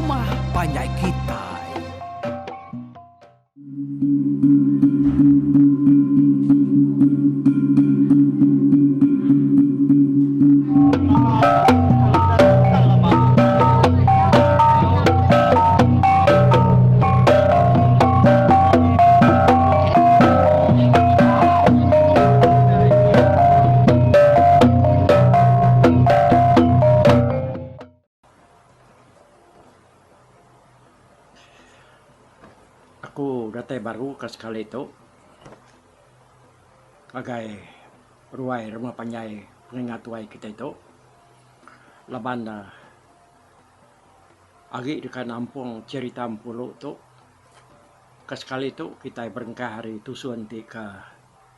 rumah panjai kitai. Aku datai baru ka sekali tu ngagai ruai rumah panjai pengingat tuai kitai tu laban ne agi deka nampung cherita Empulu tu. Ka sekali tu kitai berengkah ari tusun ti ke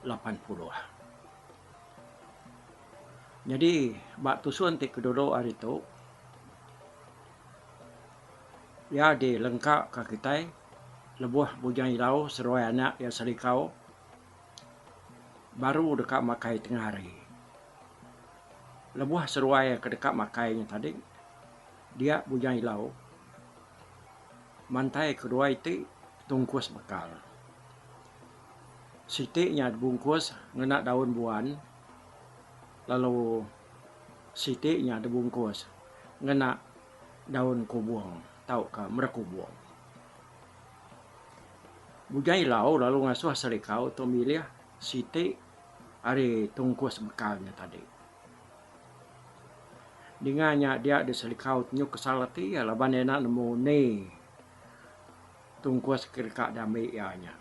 80. Nyadi ba tusun ti ke dulu ari tu iya dilengka ka kitai lebuh Bujang Ilau seruai anak iya Selikau baru deka makai tengah hari. Lebuh seruai ke deka makai nya tadi dia Bujang Ilau mantai kedua iti tungkus bekal. Siti nya dibungkus ngena daun buan lalu siti nya dibungkus ngena daun kubung tauka merekubung. Bujang Ilau lalu ngasuh Selikau tu milih siti ari tungkus bekal nya tadi. Ninga nya dia diselikau nyuk kesal ati iya laban iya enda nemu ni tungkus ke deka diambi iya nya.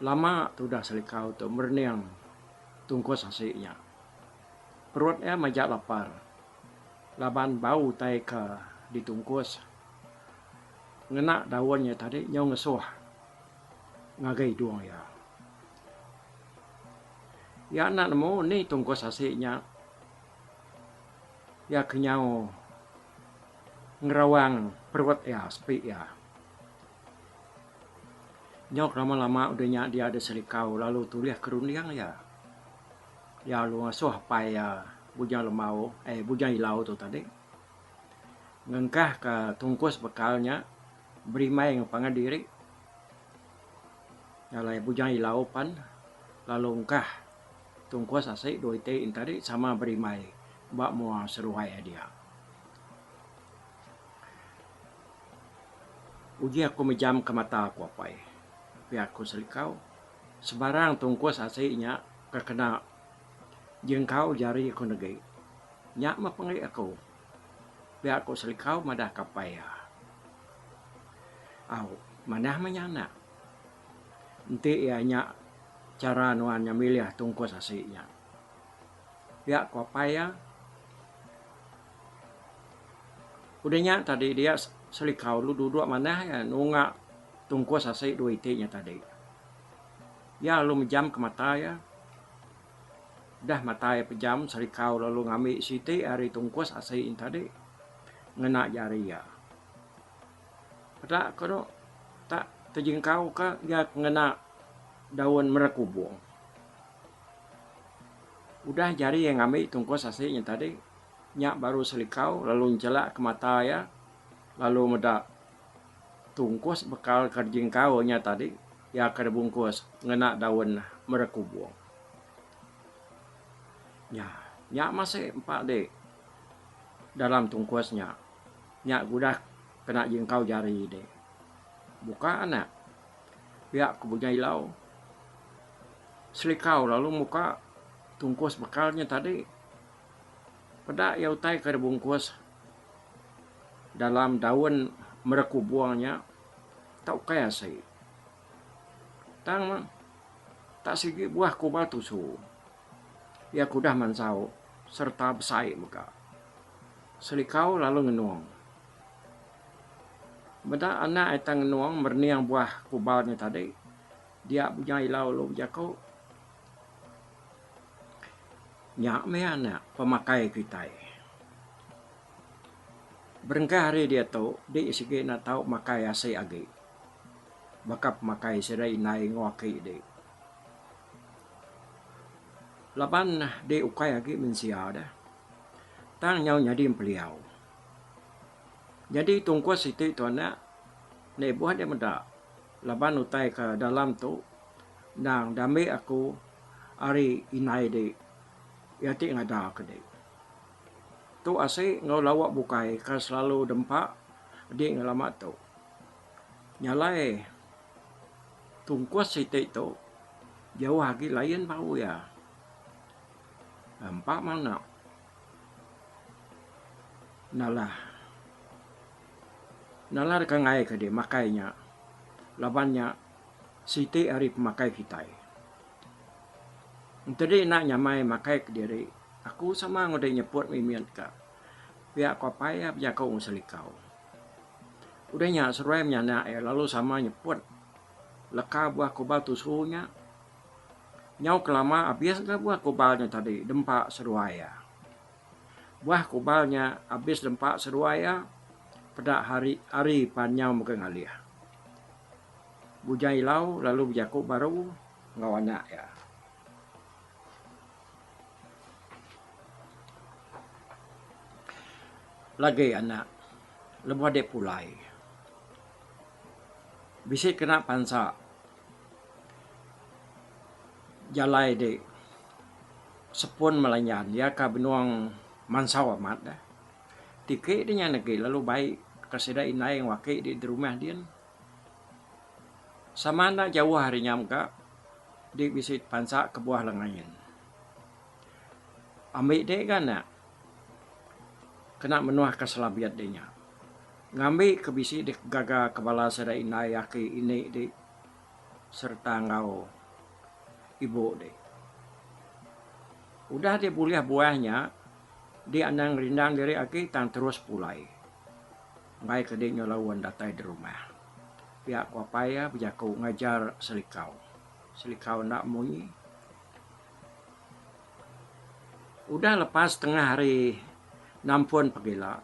Lama tudah selikau tu merening tungkus asi nya. Perut iya majak lapar laban bau utai ke ditungkus ngena daun iya tadi nyau ngesuh ngagai idung iya. Iya enda nemu ni tungkus asi nya. Iya ke nyau ngerawang perut iya sepi iya. Nyau kelama-lama udah nya dia deh selikau lalu tulih ke runding iya. Iya lalu ngasuh apai iya Bujang Lembau eh Bujang Ilau tu tadi ngengkah ka tungkus bekal nya berimbai enggau pangan diri. Alai Bujang Ilau pan lalu engkah tungkus asi dua iti enti tadi sama berimbai ba mua seduai iya dia. Uji aku mejam ke mata aku apai, pia ku Selikau. Sebarang tungkus asi nya ke kena jengkau jari aku negi. Nya meh pengeri aku, pia ku Selikau madah ke apai iya. Au, manah meh nya anak. Enti iya nya chara nuan nya milih tungkus asi nya. Pia ku apai iya. Udah nya tadi dia selikau lalu duduk manah iya nunga tungkus asi dua iti nya tadi. Iya lalu mejam ke mata iya. Dah mata iya pejam selikau lalu ngambi siti ari tungkus asi nya tadi ngena jari iya. Peda ko tu tak tejingkau ka iya ke ngena daun merekubung. Udah jari iya ngambi tungkus asi nya tadi nya baru selikau lalu enchelak ke mata iya lalu meda tungkus bekal ke jingkau nya tadi iya ke dibungkus ngena daun merekubung. Nya, nya masih empa di dalam tungkus nya. Nya gudah kena jengkau jari deh. Buka anak. Pia ku Bujang Ilau. Selikau lalu muka tungkus bekal nya tadi. Peda iya utai ke dibungkus dalam daun merekubung nya tau ukai asi. Tang tak sigi buah kubal tusu. Iya ke udah mansau sereta besai mega. Selikau lalu ngenung. Meda anak ita ngenung merening buah kubal nya tadi, dia Bujang Ilau lalu bejaku, Nya meh anak pemakai kitai. Berengkah ari diatu, di sigi enda tau makai asi agi. Baka pemakai sida indai enggau aki di. Laban di ukai agi mensia deh. Tang nyau nyadi empeliau. Nyadi tungkus siti tu anak enda ibuh deh meda laban utai ke dalam tu endang diambi aku ari indai di iya ti ngada ke di. Tu asi enggau lauk bukai ke selalu dempa di ngelama tu. Nya alai tungkus siti tu jauh agi lain bau iya. Empa meh Nalah. Nalah deka ngaika deh makai nya laban nya siti ari pemakai kitai. Enti deh enda nyamai makai kediri aku sama ngudi nyeput mimit ka pia ku apai iya bejaku ngan Selikau. Udah nya seruai menyanak iya lalu sama nyeput leka buah kubal tusu nya. Nyau kelama abis ga buah kubal nya tadi dempa seduai iya. Buah kubal nya abis dempa seduai iya peda hari hari pan nyau mega ngalih. Bujang Ilau lalu bejaku baru enggau anak iya. Lagi anak lebuh dek pulai bisi kena pansa. Jalai di sepun Melanyan iya ka benung mansau amat deh. Tiki deh nya negi lalu bai ka sida indai enggau aki di rumah din. Sama enda jauh ari nya mega di bisi pansa kebuah lengain. Ambi deh ga anak kena menuh ka selabit deh nya. Ngambi ke bisi digaga ke bala sida indai aki ini di sereta enggau ibu di. Udah di bulih buah nya di anang rindang diri agi tang terus pulai enggai ke di nyau laun datai di rumah. Pia ku apai iya bejaku ngajar Selikau. Selikau enda munyi. Udah lepas tengah hari nampun pegila.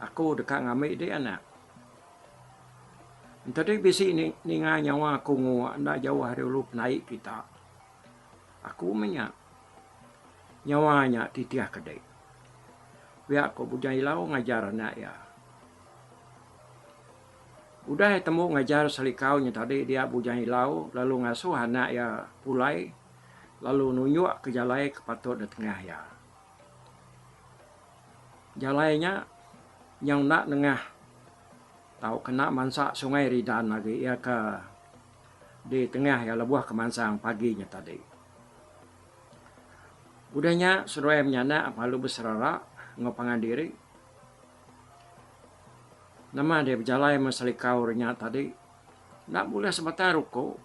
Aku deka ngambi dik anak. Enti dik bisi ninga nyawa aku ngua enda jauh ari ulu penaik kita. Aku meh nya. Nyawa nya titih ke dik. Pia ko Bujang Ilau ngajar anak iya. Udah iya tembu ngajar selikau nya tadi dia Bujang Ilau lalu ngasuh anak iya pulai lalu nunjuk ke jalai ke patut ditengah iya. Jalai nya nyau enda nengah tau kena mansa Sungai Ridan agi iya ke di tengah iya lebuh ke mansang pagi nya tadi. Udah nya seduai menyanak lalu beserara enggau pangan diri. Nama deh bejalai meh selikau re nya tadi enda bulih sebatang ruko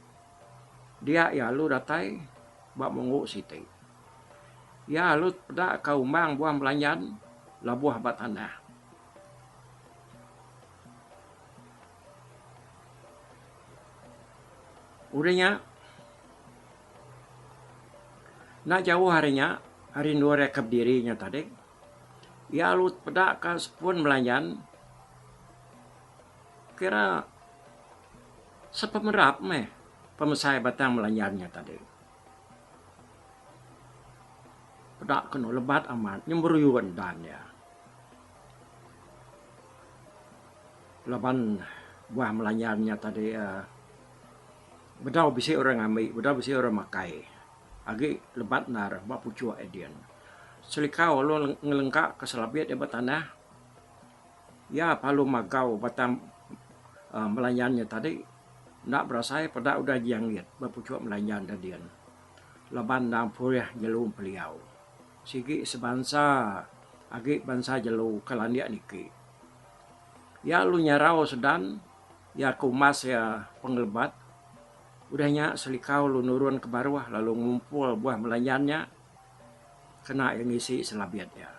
dia iya lalu datai ba munggu siti. Iya lalu tepeda ka umbang buah melanjan labuh ba tanah. Udah nya, enda jauh ari nya, ari endur iya ke bediri nya tadi, iya lalu tepeda ka sepun melanjan kira sepemerap meh pemesai batang melanjan nya tadi. Peda kenu lebat amat nyemberuyun dan iya. Laban buah melanyan nya tadi uhh bedau bisi orang ngambi bedau bisi orang makai agi lebat endar ba puchuk iya din. Selikau lalu ngelengka ke selabit iya ba tanah iya parlu magau batang uhh melanyan nya tadi. Enda berasai peda udah jianggit ba puchuk melanjan da din. Laban endang purih jelu empeliau. Sigi sebansa agi bansa jelu ke landik niki. Iya lalu nyarau sedan iya ke umbas iya pengelebat. Udah nya Selikau lalu nurun ke baruh lalu ngumpul buah melanjan nya kena iya ngisi selabit iya.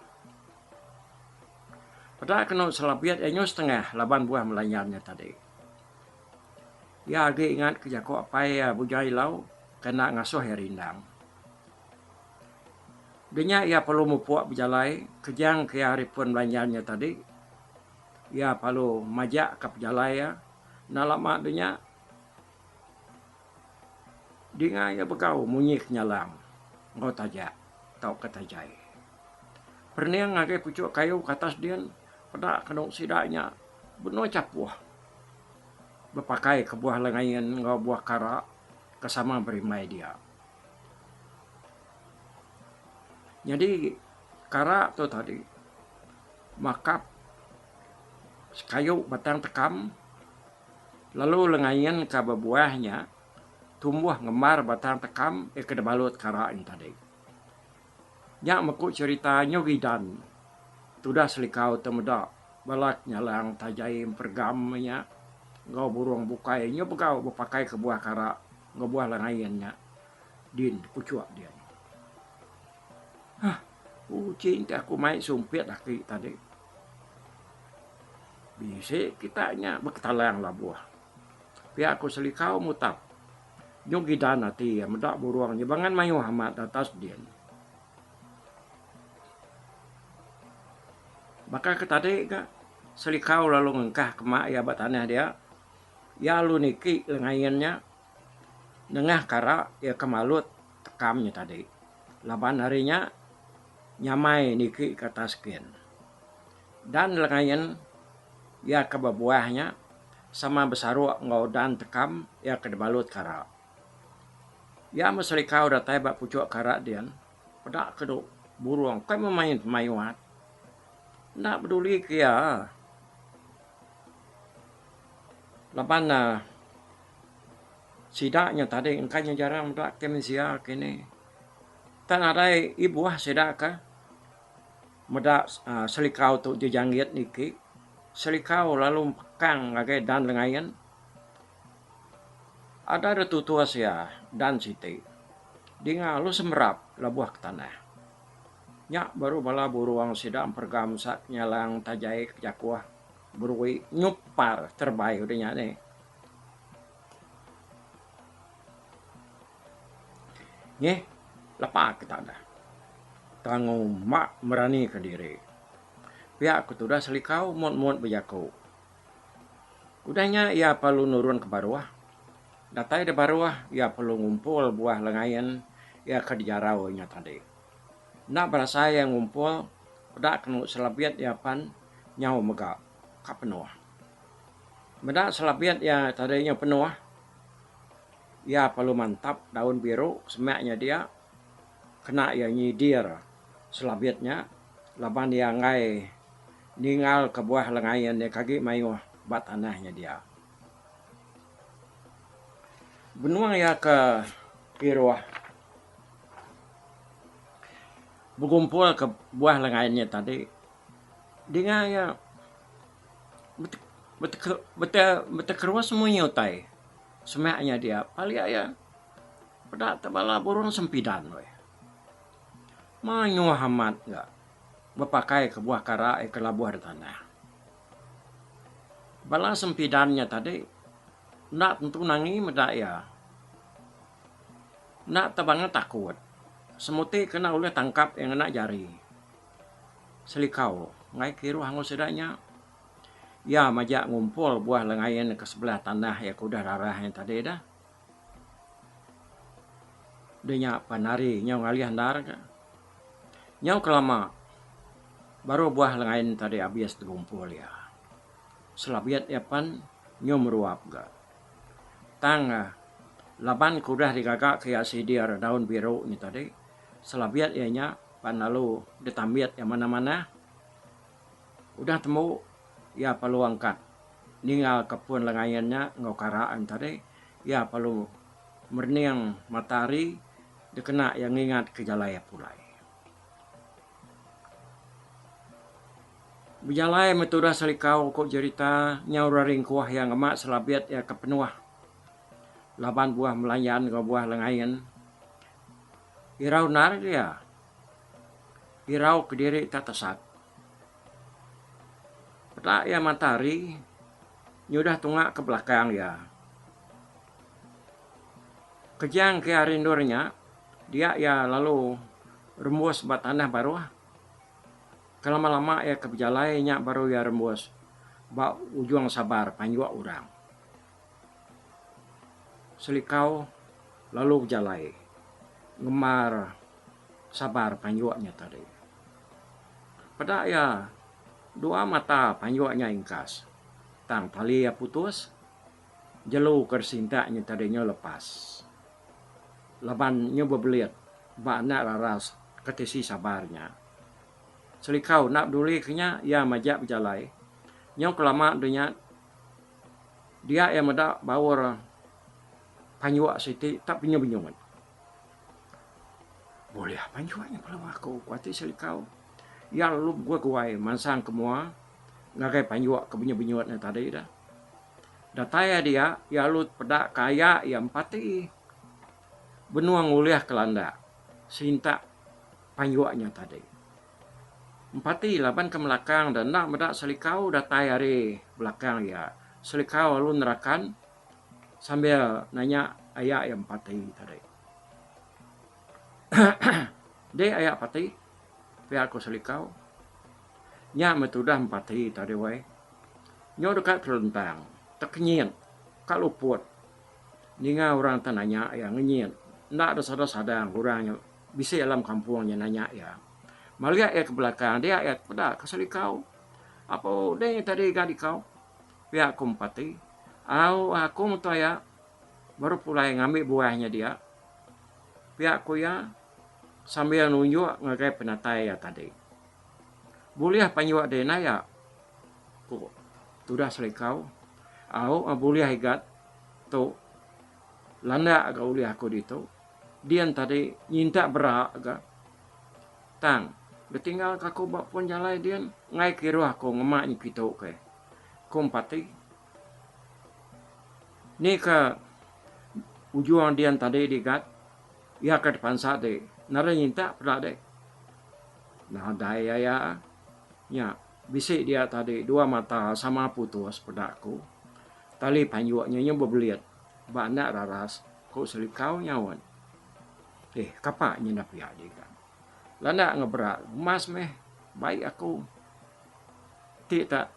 Peda kenu selabit iya nyau setengah laban buah melanjan nya tadi. Iya agi ingat ke jaku apai iya Bujang Ilau ke enda ngasuh iya rindang. Udah nya iya perlu mupuk bejalai kejang ke iya ari pun belanjan nya tadi. Iya perlu majak ka pejalai iya enda lama udah nya dinga iya begau munyi kenyalang enggau tajak tauka tajai. Perening ngagai puchuk kayu ke atas din. Peda kenu sida nya benung chapuh bepakai ke buah lengain enggau buah kara ke sama berimbai dia. Nyadi kara tu tadi makap sekayu batang tekam lalu lengain ka bebuah nya tumbuh ngembar batang tekam iya ke dibalut kara nya tadi. Nya meku cherita nyu gidan tudah selikau te meda bala kenyalang tajai emperegam nya enggau burung bukai nyu begau bepakai ke buah kara enggau buah lengain nya din puchuk din. Hah uji enti aku mai sumpit aki tadi. Bisi kita nya beketalang labuh. Pia ku Selikau mutap. Nyuk gidan ati iya meda burung nya bangan mayuh amat atas din. Baka ke tadi ga Selikau lalu ngengkah ke mak iya ba tanah dia. Iya lalu niki lengain nya nengah kara iya ke malut tekam nya tadi. Laban hari nya nyamai niki ke atas kin. Dan lengain iya ke bebuah nya sama besaruk enggau dan tekam iya ke dibalut kara. Iya meh selikau datai ba puchuk kara din peda ke du burung kai memain pemayuh enda beduli ke iya laban ne sida nya tadi engka nya jarang meda ke mensia kini. Tang nadai ibuh sida ke meda selikau tu jejanggit niki. Selikau lalu mepekang ngagai dan lengain. Ada da tutus iya dan siti. Dinga lalu semerap lebuh ke tanah. Nya baru bala burung sida emperegam sa kenyalang tajai kejakuh berui nyupar terebai udah nya nih. Nyeh lepa ke tanah. Tang ngumba merani ke diri. Pia ke tudah selikau mut-mut bejaku. Udah nya iya perlu nurun ke baruh. Datai da baruh iya perlu ngumpul buah lengain iya ke dijarau inya tadi. Enda berasai iya ngumpul peda kenu selabit iya pan nyau mega ka penuh. Meda selabit iya tadi nyau penuh. Iya perlu mantap daun biru semak nya dia kena iya nyidir selabit nya laban iya enggai ninggal ke buah lengain iya ke agi mayuh ba tanah nya dia. Benung iya ke kiruh begumpul ke buah lengain nya tadi dinga iya betekerus munyi utai. Semak nya dia palik iya peda te bala burung sempidan weh. Mayuh amat ga bepakai ke buah kara ke labuh da tanah. Bala sempidan nya tadi enda tentu nangi meda iya. Enda te bangat takut. Semuti ke enda ulih tangkap iya ngena jari. Selikau enggai kiruh enggau sida nya. Iya majak ngumpul buah lengain ke sebelah tanah iya ke udah rarah nya tadi dah. Udah nya pan hari nyau ngalih endar ka. Nyau kelama baru buah lengain tadi abis digumpul iya. Selabit iya pan nyu meruap ga. Tang laban ke udah digaga ke iya sidir daun biru nya tadi, selabit iya nya pan lalu ditambit iya manah-manah. Udah tembu iya perlu angkat ninggal ke pun lengain nya enggau kara nya tadi iya perlu merening mata hari dikena iya ngingat ke jalai iya pulai. Bejalai meh tudah selikau ku jerita nyau reringkuh iya ngema selabit iya ke penuh laban buah melayan enggau buah lengain. Irau endar ke iya. Irau kediri tak tesat. Peda iya matahari nyudah tunga ke belakang iya. Kejang ke ari endur nya, dia iya lalu rembus ba tanah baruh. Ke lama-lama iya ke bejalai nya baru iya rembus ba ujung sabar panjuk orang. Selikau lalu bejalai ngemar sabar panjuk nya tadi. Peda iya. Dua mata panjuk nya ingkas. Tang tali iya putus, jelu ke disintak nya tadi nyau lepas. Laban nyau bebelit ba anak raras ke tisi sabar nya. Selikau enda peduli ke nya, iya majak bejalai. Nyau kelama deh nya, dia iya meda baur panjuk siti tak benyut-benyut. Bulih panjuk nya pelaba aku, ku ati Selikau. Iya lalu beguai-guai mansang ke mua ngagai panjuk ke benyut-benyut nya tadi dah. Datai iya dia, iya lalu tepeda ke aya iya empati benung ngulih ke landak sintak panjuk nya tadi. Empati laban ke melakang da enda meda Selikau datai ari belakang iya. Selikau lalu nerakan sambil nanya aya iya empati tadi. Deh aya pati, pia ku Selikau. Nya meh tudah empati tadi weh. Nyau deka telentang, tekenyit, ka luput. Ninga orang te nanya iya ngenyit, enda da sadang-sadang orang nya bisi alam kampung nya nanya iya. Malik iya ke belakang dia iya tepeda ke Selikau. Apo deh tadi ga dikau? Pia ku Empati. Au aku metu aya baru pulai ngambi buah nya dia. Pia ku iya sambil nunjuk ngagai penatai iya tadi. Bulih panjuk deh enda iya? Ku tudah Selikau. Au bulih igat tu landak ga ulih aku ditu. Din tadi nyintak bera ga. Tang ditinggal ka aku ba pun jalai din enggai kiruh aku ngema nyekitu ke. Ku Empati. Ni ke ujung din tadi digat iya ke tepansa ti nadai nyintak peda deh. Nadai aya nya bisi dia tadi dua mata sama putus peda ku. Tali panjuk nya nyau bebelit ba anak raras ku Selikau nyaut. Eh kapa nyenda pia digat. Landak ngeberak emas meh bai aku ti tak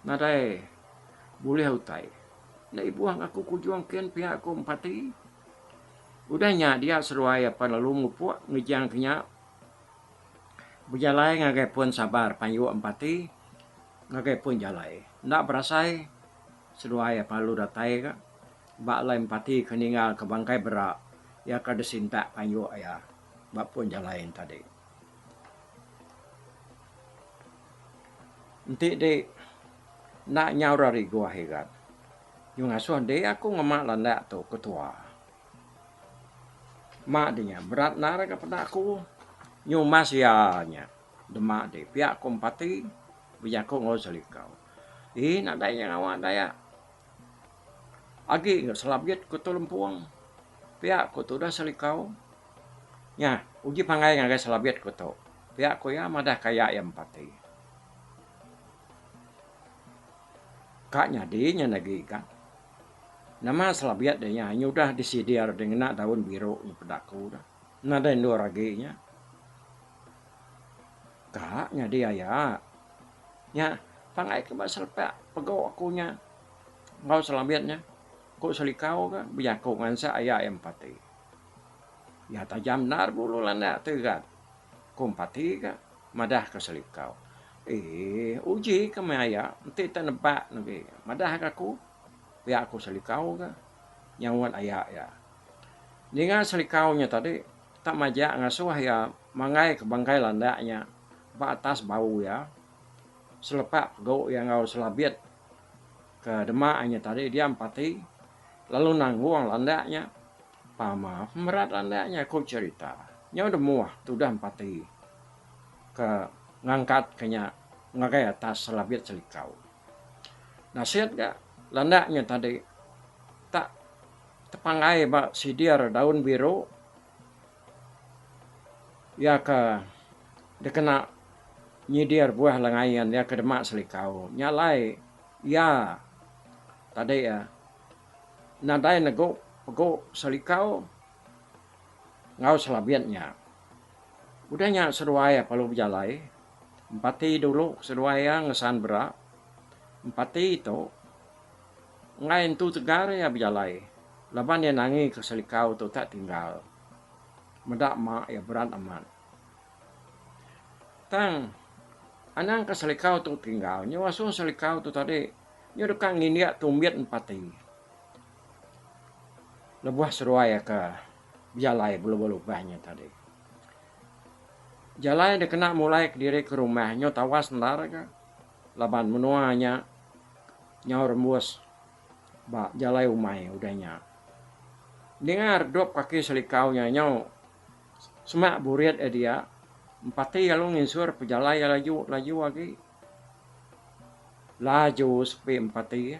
nadai bulih utai. Enda ibuh aku kujung kin pia ku empati. Udah nya dia seduai apan lalu mupuk ngejang ke nya bejalai ngagai pun sabar payuk empati ngagai pun jalai. Enda berasai seduai apan lalu datai ka ba alai empati ke ninggal ke bangkai bera iya ke disintak payuk iya. Ba pun jalai yen tadi. Enti di enda nyau ra riguh igat. Nyu ngasuh di aku ngema landak tu ketua. Ma di nya berat endar ga peda aku. Nyu mas iya nya dema di pia ku empati bejaku enggau Selikau. Ii nadai nya ngawa daya. Agi ga selabit ku tu lempung. Pia ku tudah Selikau. Nya, uji pangai ngagai selabit ku tu. Pia ku iya madah kaya iya empati. Ka nyadi nya agi ga. Nama selabit deh nya nyudah disidir deh ngena daun biru nya peda ku dah. Nadai endur agi nya. Ka nyadi aya. Nya, pangai ke ba selepak pego aku nya enggau selabit nya. Ku Selikau ga bejaku ngansak aya iya empati. Iya tajam endar bulu landak ti gat. Ku Empati ga madah ke Selikau. Eii uji ke meh aya enti te nebak negi madah ga aku pia ku Selikau ga nyaut aya iya. Ninga Selikau nya tadi tak majak ngasuh iya manggai ke bangkai landak nya ba atas bau iya selepak pegu iya enggau selabit ke dema nya tadi dia Empati lalu nanggung landak nya. Pama pemerat landak nya ku cherita. Nyau demuh tudah empati ke ngangkat ke nya ngagai atas selabit selikau. Nasit ga landak nya tadi tak tepanggai ba sidir daun biru iya ke dikena nyidir buah lengain iya ke dema selikau. Nya alai iya tadi Nadai negu pegu selikau enggau selabit nya. Udah nya seduai iya perlu bejalai. Empati dulu seduai iya ngesan bera. Empati tu enggai entu tegar iya bejalai laban iya nangi ke selikau tu tak tinggal meda ma iya berat amat. Tang. Anang ka selikau tu tinggal nyu asuh selikau tu tadi nyu deka ngindik tumbit empati. Lebuh seduai ka bejalai belubah-lubah nya tadi. Jalai dikena mulai kediri ke rumah nyu tawas endar ga laban menua nya nyau rembus ba jalai umai udah nya. Ninga redup kaki selikau nya nyau semak burit iya dia empati lalu nginsur pejalai iya laju laju agi. Laju sepi empati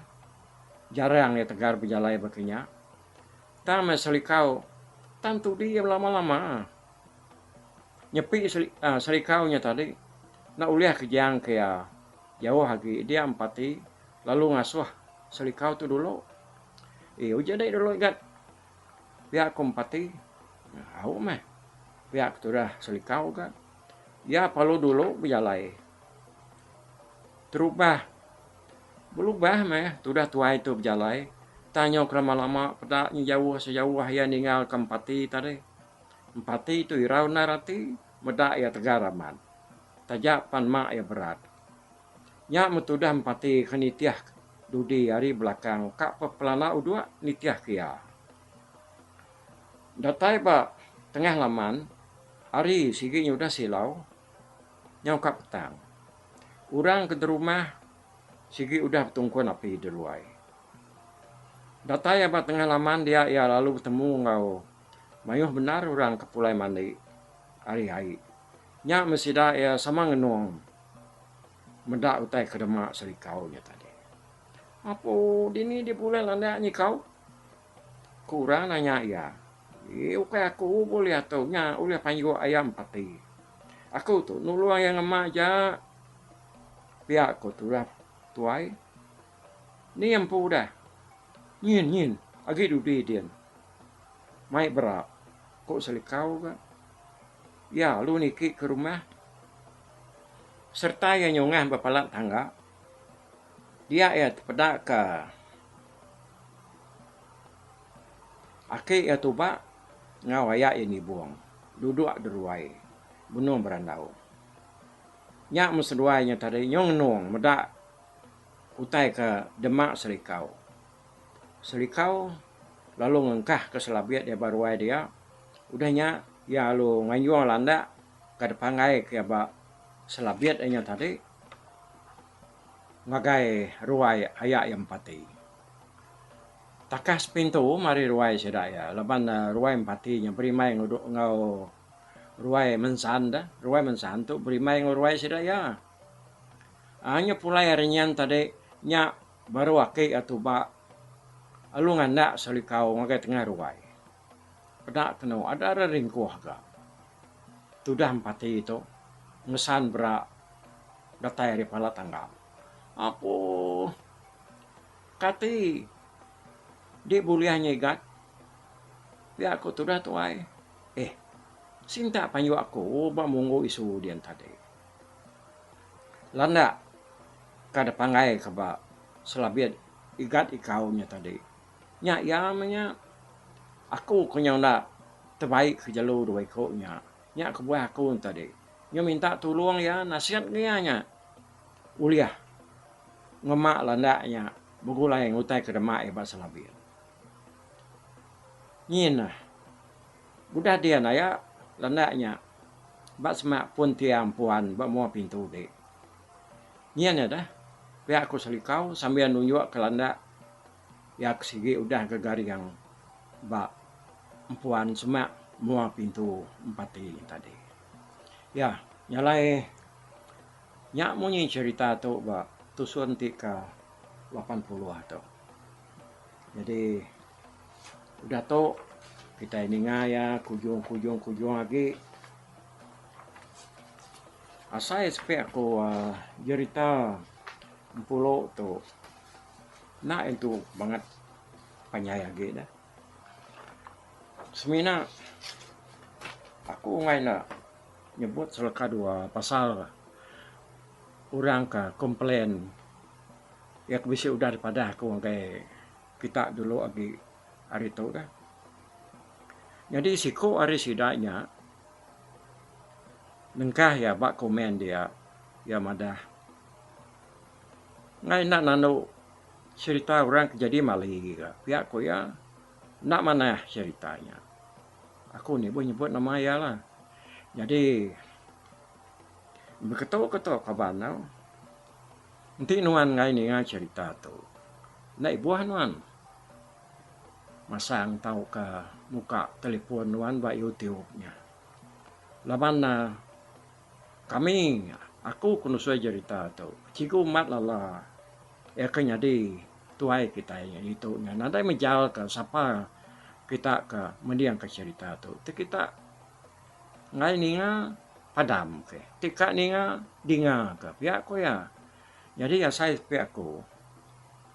jarang iya tegar bejalai baka nya. Tang meh selikau tang tudi iya belama-lama. Nyepi selikau nya tadi enda ulih kejang ke iya jauh agi dia empati lalu ngasuh selikau tu dulu. Eh uji deh dulu igat pia ku empati. Au meh pia ku tudah selikau ga. Iya perlu dulu bejalai. Terubah belubah meh tudah tuai tu bejalai tang nyau kelama-lama peda nya jauh sejauh iya ninggal ke empati tadi. Empati tu irau endar ati meda iya tegar amat taja pan mak iya berat. Nya meh tudah empati ke nitih dudi ari belakang ka pepelana udok nitih ke iya. Datai ba tengah laman hari sigi nyudah silau nyau ka petang. Orang ke derumah sigi udah betungkun api deluai. Datai iya ba tengah laman dia iya lalu betemu enggau Mayuh bendar orang ke pulai mandi ari ai. Nya meh sida iya sama ngenung meda utai ke dema selikau nya tadi. Apu dini dih pulai landak nyikau? Ku orang nanya iya. Ii ukai aku bulih atu nya ulih panjuk ayam pati. Aku tu nulung iya ngema aja. Pia ku tudah tuai. Ni empu udah. Nyin nyin agi dudi din. Mai bera, ku Selikau ga. Iya lalu niki ke rumah sereta iya nyungah ba pala tangga. Dia iya tepeda ka aki iya tuba enggau aya iya nibung duduk deruai benung berandau. Nya meh seduai nya tadi nyau ngenung meda utai ke dema Selikau. Selikau lalu ngengkahka selabit iya ba ruai dia. Udah nya iya lalu nganjung landak ke depanggai ke iya ba selabit iya nya tadi ngagai ruai aya iya empati. Takah sepintu mari ruai sida iya laban ruai empati nya berimbai enggau ruai mensan da. Ruai mensan tu berimbai enggau ruai sida iya. Aaa nya pulai ari nyin tadi nya Baru aki iya tuba lalu ngandak selikau ngagai tengah ruai. Peda kenu ada reringkuh ga. Tudah empati tu ngesan bera datai ari pala tangga. Apuh kati di bulih nyigat pia ku tudah tuai. Eh sintak panjuk aku ba munggu isu dian tadi. Landak ka depanggai ka ba selabit igat ikau nya tadi. Nya iya meh nya aku ke nyau enda tebaik ke jelu dua iku nya. Nya kebuah aku ne tadi. Nyau minta tulung iya nasit ngi iya nya ulih ngema landak nya begulai enggau utai ke dema iya ba selabit. Nyin ah. Udah dian aya landak nya ba semak pun tiang puan ba mua pintu di. Nyin nya dah, pia ku Selikau sambil nunjuk ke landak iya ke sigi udah ga garing ba empuan semak mua pintu empati nya tadi. Ya, nya alai nya munyi cherita tu ba tusun ti ke 80 tu. Jadi udah tu kitai ninga iya kujung kujung kujung agi asai sepi aku uhh jerita empulo tu enda intu bangat panjai agi ne. Semina aku enggai enda nyebut seleka dua pasal orang ke complain iya ke bisi udah dipadah aku ngagai kita dulu agi ari tu dah. Nyadi siku ari sida nya nengkah iya ba komen dia. Iya madah. Enggai enda nandu cherita orang ke jadi mali ga pia ku iya. Enda manah cherita nya. Aku nibuh nyebut nama iya lah. Nyadi beketu ke tu kaban tau. Enti nuan enggai ninga cherita tu enda ibuh nuan masang tauka muka telefon nuan ba YouTube nya. Laban ne kami aku ke nusui jerita tu Cikgu Mat Lala iya ke nyadi tuai kitai nya ditu nya nadai mejal ka sapa kita ke mending ka cherita tu. Ti kita enggai ninga padam ke ti ka ninga dinga ka pia ku iya. Nyadi asai pia aku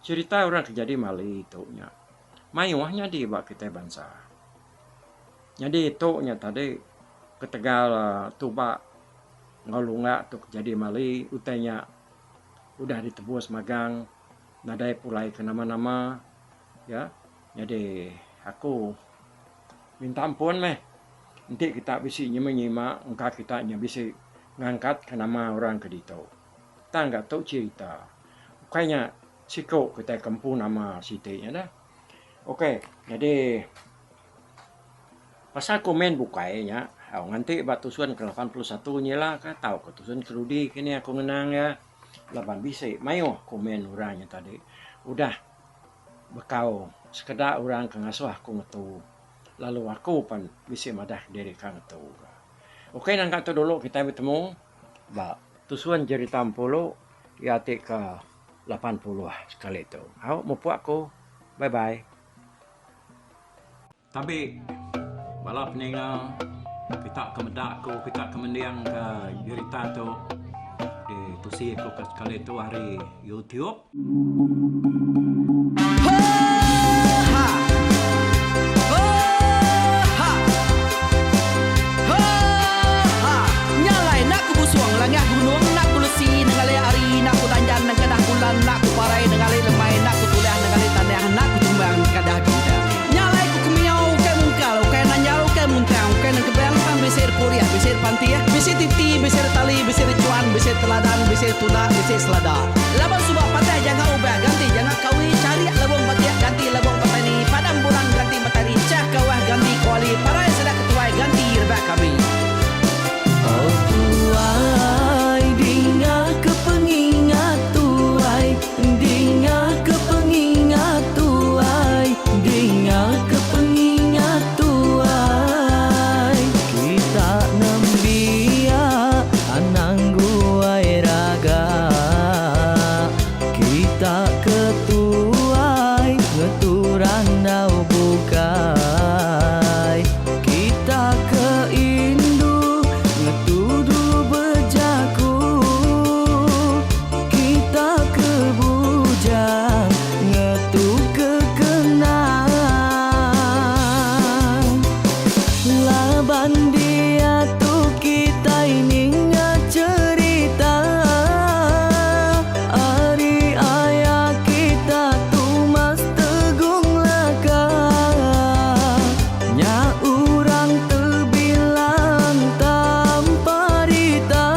cherita orang ke jadi mali tu nya mayuh nyadi ba kitai bansa. Nyadi tu nya tadi ketegal tuba enggau lunga tu ke jadi mali utai nya udah ditebus magang nadai pulai ke nama-nama ya. Nyadi aku minta ampun meh enti kita bisi nyima-nyima engka kita nya bisi ngangkat ke nama orang ke ditu. Tang ga tu cherita ukai nya siku kitai ke empu nama siti nya dah. Ok nyadi. Pasal komen bukai nya, au nganti ba tusun ke 81 nyila ka tauka tusun ke dudi kini aku ngenang iya laban bisi mayuh komen orang nya tadi udah bekau sekeda orang ke ngasuh aku ngetu lalu aku pan bisi madah diri ka ngetu ka. Ok nangka tu dulu kitai betemu ba tusun jerita empulu iya ti ke 80 sekali tu. Au mupuk aku. Bye bye. Tabi bala peninga kita ke meda aku kita ke mending ke jerita tu di tusi aku ke sekali tu ari YouTube. Nya alai enda ku busung langah gunung enda ku lesi nengali hari enda ku danjan nengkadah bulan enda ku parai nengali lemai enda ku tulah nengali tanah enda ku tumbang nengkadah bintang. Nya alai ku kemiau ukai mungkal ukai nanjal ukai muntang ukai nengkebang tang bisi repurih bisi repantih bisi titi bisi retali bisi rechuan bisi teladan bisi tunda bisi selada. Laban suba patah janga ubah ganti janga kawi charik lebung batik ganti lebung petani padam bulan ganti matahari chah kawah ganti kuali parai sida ketuai ganti rebak kami. Oh tuai dinga ke pengingat tuai dinga ke pengingat tuai dinga ke pengingat tuai kita nembiak anang guai raga kita ke tuai ngetu randau bukai. Kita ke indu ngetu dulu bejaku Kita ke bujang ngetu ke kenang Laban diatu kitai ninga cherita Ari aya kita Tumas Tegung Laka Nya urang tebilang tanpa rita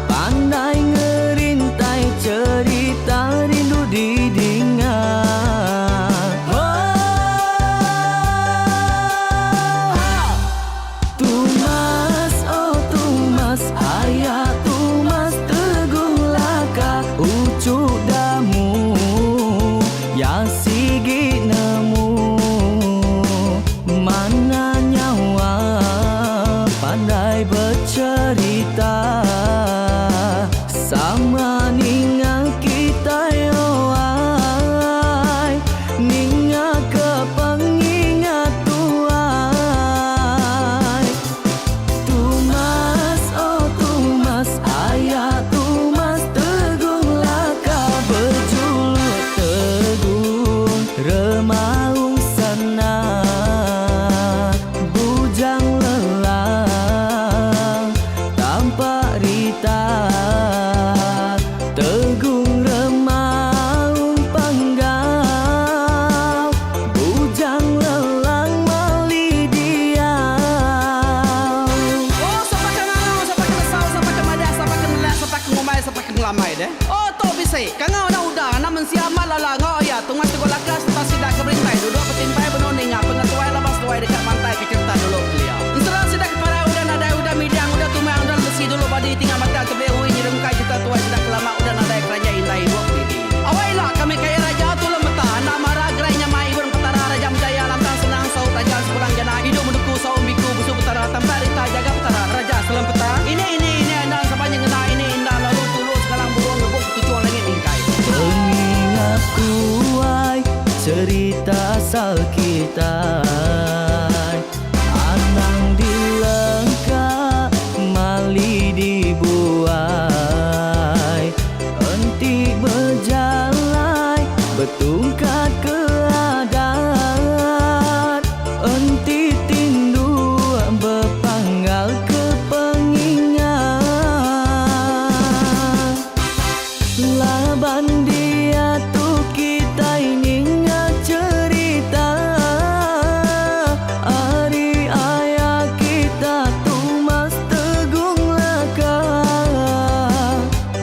Pandai ngerintai cherita rindu didinga Tumas oh Tumas aya Tumas Tegung Laka uchu damu ya sigi nemu Mana nyawa pandai becherita Sama ninga kitai oh ai Ninga ke pengingat tuai Tumas oh Tumas aya Tumas Tegung Laka bejuluk Tegung Remaung Sana Bujang Lelang. ngelambai deh. Oh tu bisi. Kangau enda udah anak mensia amat lala enggau aya Tumas Teguh Laka sereta sida ke berintai duduk betimpai benung ninga pengetuai laban seduai deka mantai ke cherita dulu kelia. Ensera sida ke parai udah nadai udah midang udah tumang udah lesi dulu badi tinggal batang tebeli ui nyerungkai cherita tuai sida ke lama udah nadai keranjai indai ibuk didi. Awai ila kami kaya raja tulung meta enda mara gerai nyamai ibun petara raja menjaya lantang senang saut raja sepulang jana idup menuku saum biku busu petara tampak rita jaga petara raja selempeta ini ini ini enda saban nyengena ini inda lalu tulu sengalang burung ngebuk ketuchung langit mingkai. Pengingat tuai cerita asal kitai Anang dilengka mali dibuai Enti bejalai betungkat ke adat Enti tinduk bepanggal ke pengingat. Laban diatu kitai ninga cherita ari aya kita Tumas Tegung Laka.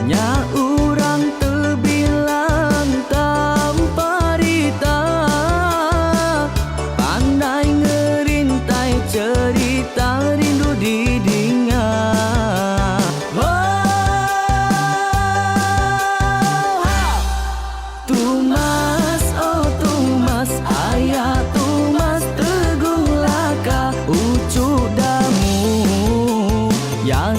Nya urang tebilang tanpa rita Pandai ngerintai cherita rindu didinga. Tumas oh Tumas aya Tumas Teguh Laka uchu Damu ya.